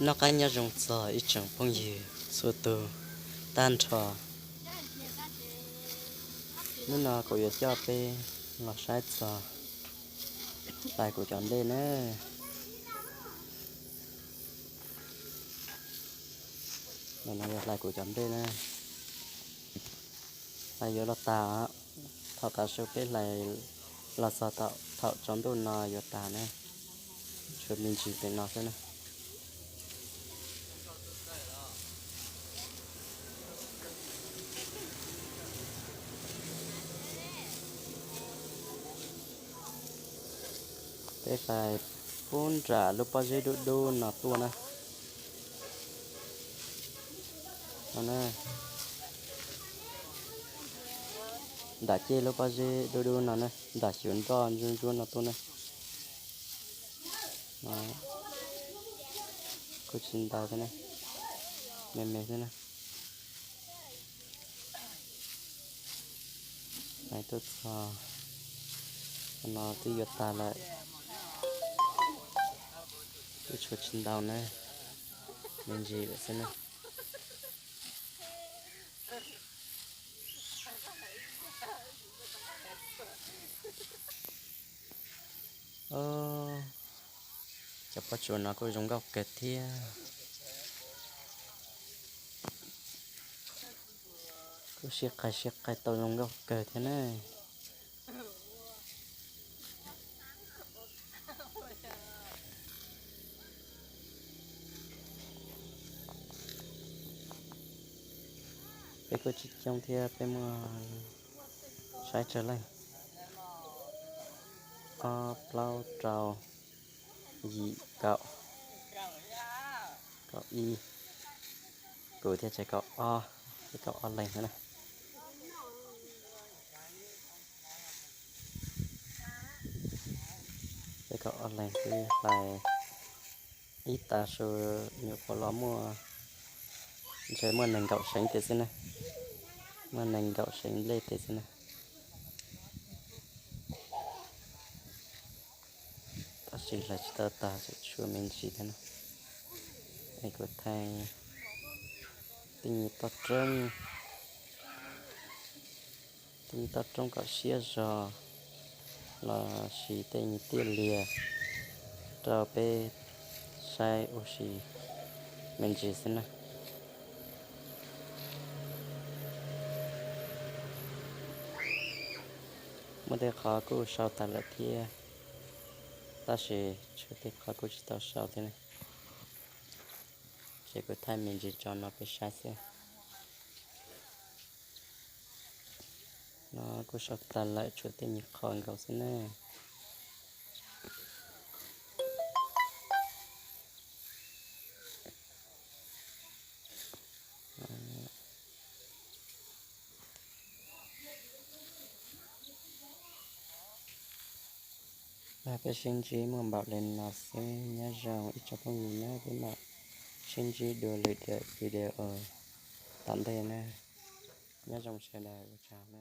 Noj qab nyob zoo txog ib tsoom phooj ywg txhua tus tag nrho. Hnub no kuv yuav coj peb los saib txog hlais kuv cov nplej na. Ntawm no yog hlais kuv cov nplej na. Hlais yuav los tag, thaum tav su peb hlais los txog thaum tsaus ntuj no yuav tag na. Tshuav me ntsis pem no xwb na. Peb hlais pub nram lub pob zeb dub dub no tuaj na. Nram cej lub pob zeb dub dub no na, nram xyuv nroj ntsuab ntsuab no tuaj na. Kuj tsis ntau thiab na, me me xwb na. Hlais tuaj txog no twb yuav tag lawm, twb tshuav tsis ntau na, me ntsis lawm xwb na. Cov pob tsuas no kuj zoo nkauj kawg thiab. Kuj sib qais sib qais tau zoo nkauj kawg thiab na. Peb kuj tsis coob thiab, peb muaj saib tsawg leej, ob plaub rau yim kaum, kaum ib, kuv thiaj tseem kaum ob, peb kaum ob leeg xwb na. Peb kaum ob leeg xwb hlais ib tav su nyuam qhuav los muaj, ntshe muaj nees nkaum seev tes xwb na, muaj nees nkaum seev nplej tes xwb na. Tab sis hlais tsis tau tag, tshuav me ntsis thiab na. Es kuv thaij tej nyuag toj roob, tej nyuag toj roob kom siab zog los sis tej nyuag tiaj lias rau peb saib ua si me ntsis xwb na. Muaj tej qhov kuj sau tag lawm thiab, tab sis tshuav tej qhov kuj tsis tau sau thiab ne. Ces kuv thaij me ntsis tso no peb saib xwb. No kuj sau tag lawm, tshuav tej nyuag qhov nkaus xwb ne. Peb sib ntsib muaj npaum li no xwb, nyob zoo ib tsoom phooj ywg na, peb mam sib ntsib dua lwm daim video tom ntej na. Nyob zoo sawv daws, ua tsaug na.